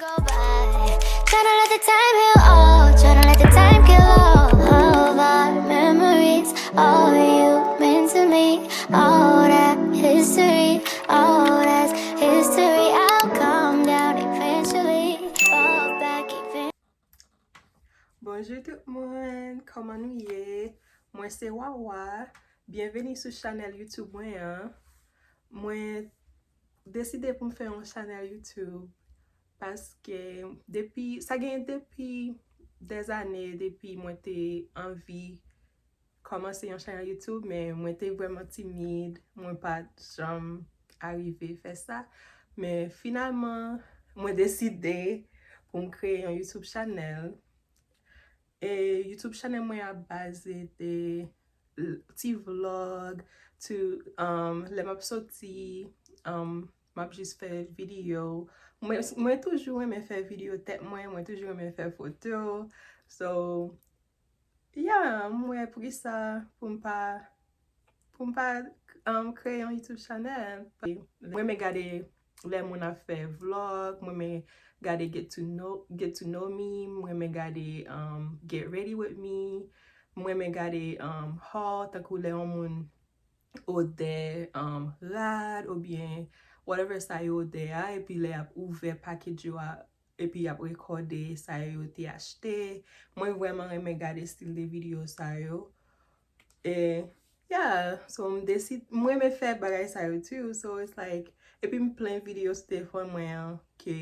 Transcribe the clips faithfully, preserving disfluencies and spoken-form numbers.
Go by. Tryna let the time heal all. Tryna let the time kill all of our memories. All you meant to me. All that history. All that's history. I'll come down eventually. Fall back even. Bonjou tout moun, kòman nou ye? Mwen se Wawa. Byenveni sou chanèl YouTube mwen an. Mwen deside pou m fè yon chanèl YouTube paske depi, sa gen depi dèzane depi mwen te anvi kòmanse yon chanèl YouTube, men mwen te vrèman timid, mwen pa t janm arive fè sa. Men finalman, mwen deside pou m kreye yon YouTube chanèl. E YouTube chanèl mwen ap baze de l- ti vlog, to, um, lè m ap soti, um, m ap jis fè videyo. Mwen, mwen toujou renmen fè videyo tèt mwen, mwen toujou renmen fè foto. So, yeah, m wè poukisa pou m pa, pou m pa, um, kreye yon YouTube chanèl. Mwen renmen gade lè moun ap fè vlog, mwen renmen gade Get to Know, Get to Know Me, mwen renmen gade, um, Get Ready With Me, mwen renmen gade, um, haul, tankou lè yon moun odè, um, rad, oubyen whatever sa yo odè a, epi lè y ap ouvè package yo a, epi y ap rekòde sa yo te achte. Mwen vrèman renmen gade stil de videyo sa yo. E, yeah, so m deside, mwen renmen fè bagay sa yo too, so it's like, epi m plen videyo sou telefòn mwen an ke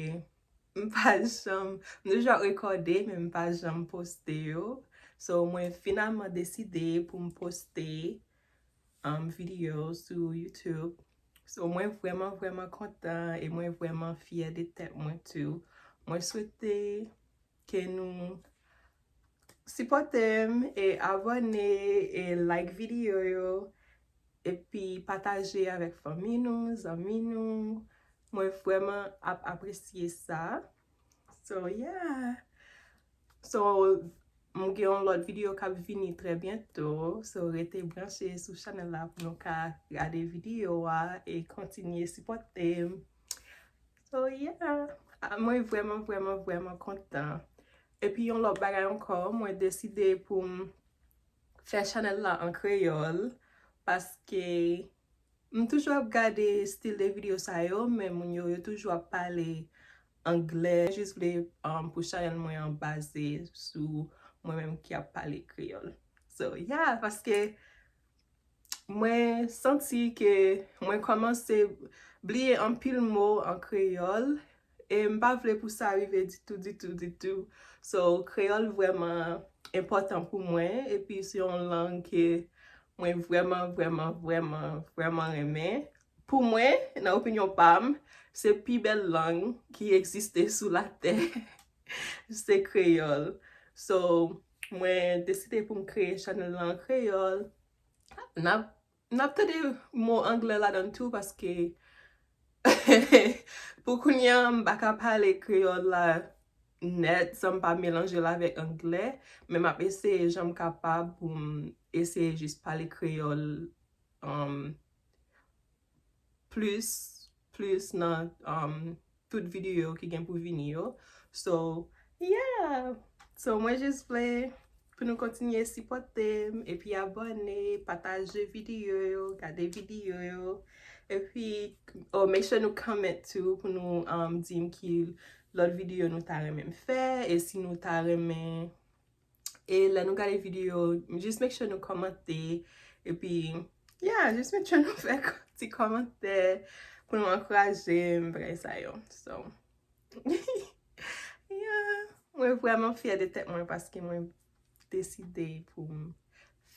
m pa janm, m toujou ap rekòde, men m pa janm poste yo. So, mwen finalman deside pou m poste, um, videyo sou YouTube. So, mwen vrèman, vrèman kontan e mwen vrèman fyè de tèt mwen too. Mwen swete ke nou sipòte m e abòne e like videyo yo epi pataje avèk fanmi nou, zanmi nou. Mwen vrèman ap apresye sa. So, yeah. So, m gen yon lòt videyo k ap vini trè byento. So, rete branche sou chanèl la pou nou ka gade videyo a e kontinye sipòte m. So, yeah. Ah, mwen vrèman, vrèman, vrèman kontan. Epi yon lòt bagay ankò, mwen deside pou m fè chanèl la an kreyòl, paske m toujou ap gade stil de videyo sa yo, men moun yo, yo toujou ap pale anglè. Mwen jis vle, um, pou chanèl mwen an baze sou mwen menm ki ap pale kreyòl. So, yeah, paske mwen santi ke mwen kòmanse bliye anpil mo an kreyòl, e m pa vle pou sa rive ditou, ditou, ditou. So, kreyòl vrèman enpòtan pou mwen, epi se yon lang ke mwen vrèman, vrèman, vrèman, vrèman renmen. Pou mwen, nan opinyon pa m, se pi bèl lang ki egziste sou latè. Se kreyòl. So, mwen deside pou m kreye chanèl la an kreyòl. N ap, n ap tande mo anglè ladan l tou, paske pou kounye a, m pa ka pale kreyòl la nèt san m pa melanje l avèk anglè, men m ap eseye jan m kapab pou m eseye jis pale kreyòl, um, plis, plis nan, um, tout videyo ki gen pou vini yo. So, yeah. So, mwen jis vle pou nou kontinye sipòte m, epi abòne, pataje videyo yo, gade videyo yo. Epi, oh, make sure nou comment too pou nou, um, di m ki lòt videyo nou ta renmen m fè, e si nou ta renmen, e lè nou gade videyo, jis make sure nou kòmante, epi, yeah, jis make sure nou fè ti kòmantè pou nou ankouraje m, bagay sa yo. So, yeah, mwen vrèman fyè de tèt mwen paske mwen deside pou m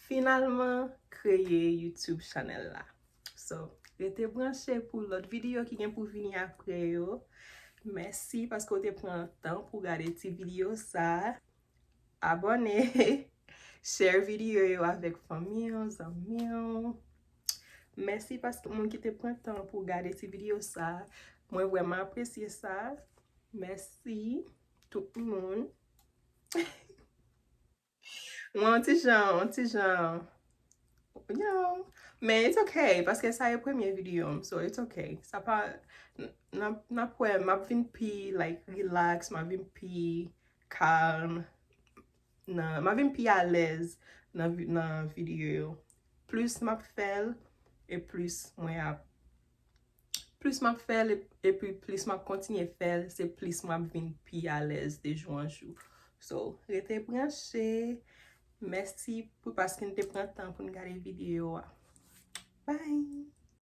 finalman kreye YouTube chanèl la. So, rete branche pou lòt videyo ki gen pou vini apre yo. Mèsi paske w te pran tan pou gade ti videyo sa. Abòne, share videyo yo avèk fanmi w, zanmi w. Mèsi paske moun ki te pran tan pou gade ti videyo sa. Mwen vrèman apresye sa. Mèsi tout moun. Mwen yon ti jan, yon ti jan You know, men it's okay, paske sa e premye videyo m, so it's okay. Sa pa, n- n ap n ap wè, m ap vin pi, like, relax, m ap vin pi kalm, nan, m ap vin pi alèz nan, vi- nan videyo yo. Plis m ap fè l, e plis mwen ap, plis m ap fè l, e- epi plis m ap kontinye fè l, se plis mwen ap vin pi alèz de jou an jou. So, rete branche. Mèsi pou paske n te pran tan pou n gade videyo a. Bye!